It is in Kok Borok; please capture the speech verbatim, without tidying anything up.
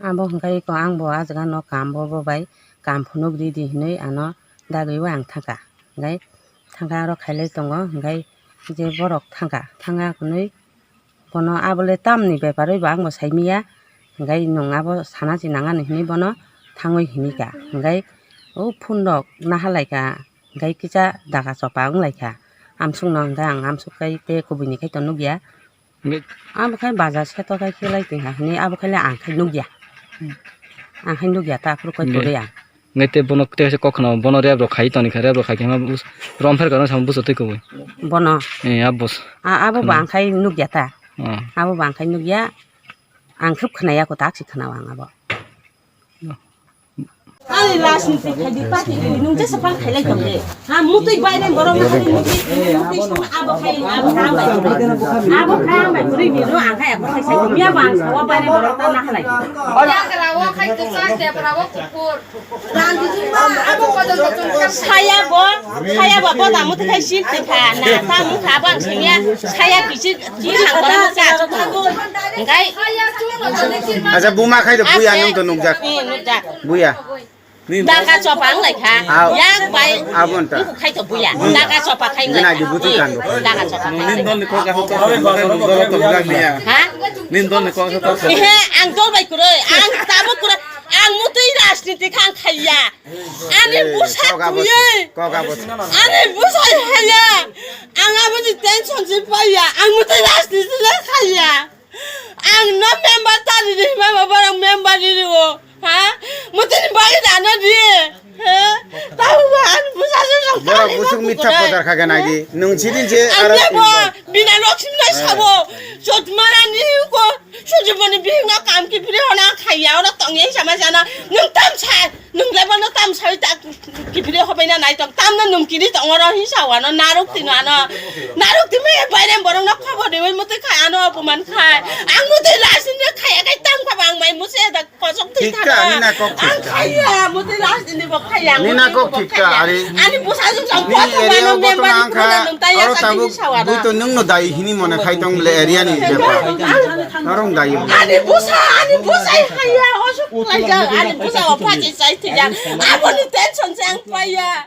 Abo hwnkhe eko ang bo ah jaga no kam bo, bo bai kam phunuk ridi hinui ano dagwi o ang thangkha. Hwnkhe thangkha aro khailai tongo, hwnkhe je borok thangkha, thangya hwnwi bono abole tamni bepar oi bo ang bo saimanya, hwnkhe nwng abo sana se nang ani hinui bono thangwi hinika. Hwnkhe o phone rok nahalaikha, hwnkhe kisa daga chopa wnglaikha. Amsukno hwnkhe ang amsuk khai tei kubuni khai to nukya. Hwnkhe abo khai baja seto khai khe lai tongha hwnwi abo khai le ang khai nukya. Hmm. Ang khai nukya ta aphuru koi Hwnkhe, torwi ang. Hwnkhe tei bono tei kaisa kok khna bono rep rok khai toni kha, rep rok khai khe ma bus-, rom pher kha no samo buso twi kubui. Bono. Eh, abo bus-, A-, abo bo khna. Ang khai nukya ta. Oh. Abo bo ang khai nukya. Ang khub khna ya ko tak si khna ang abo. Ani rajniti khaidi party rili nung jesa pang khailai tong de. Ha mutui bainai borok na hari mutui mutui song abo khai abo khai ang bai. Abo khai ang bai buri ni ro ang khai abo khai sai miya bang sawa bainai borok ta na halai. Ora kara wo khai kwchak de bra wo kuphur. Randijima abo kodon kodon kha. Saya bo, saya bo bo da mutui khai sil ti kha na ta mu kha bang simiya saya bisi Acha buma khai do buya nung to nukjak. Eh, nukjak. Buya. Daga chopa wng lai kha. Aw. Yang bai. Abon ta. Ngu khai to buya. Daga chopa khai lai. Gina di buti kan do. Daga chopa khai lai. Nin dol ni kok sa to. Ha? Nin dol ni kok sa to. Ehe, ang dol bai kuroi. Ang tabo kuroi. Ang mutui rajniti kha ang khaiya. Ani busa koga busa. Kuye. Koga busa. Ani busa haya. Ang aboni tension se paiya. Ang mutui rajniti se khaiya. Ang no member tari di mama borok member di o. Ha? Mutini bagi dano di. Ha? Tahu ba ang busa se sok. Borok busuk mitha podar khagan agi. Nung sidin je aro. Ang bo bina rok simna sabo. Chotmara ni ko. Sujiboni bihikno kam kiphiri hona khaiya, oro tongya hisa masa no. Nwng tamsa, nwng lebono tamsa oi ta kiphiri hobaina nai tong. Tamno nwng kiri tong oro hisa wano naruk tino ano. Naruk timo e baire borokno khobor riwi mutwi khai ano opuman khai. Ang mutwi last ni khaiya kai tang khaba ang mai muse da kosok twi thika. Thika, nina kok thika. Ang khaiya, mutwi last ni bo khaiya. Nina kok thika, ari. Ani busa jung jang. Nini area o member botong ang kha, nung taya aro sa tabuk kini sawa da. Bui to nung no dai hini mone khai tong le area ni bepar. Ang Norong gayo. Ani busa, ani busa haya, osuk laijak, ani busa o phaji sai thijak. Aboni tension se ang paiya.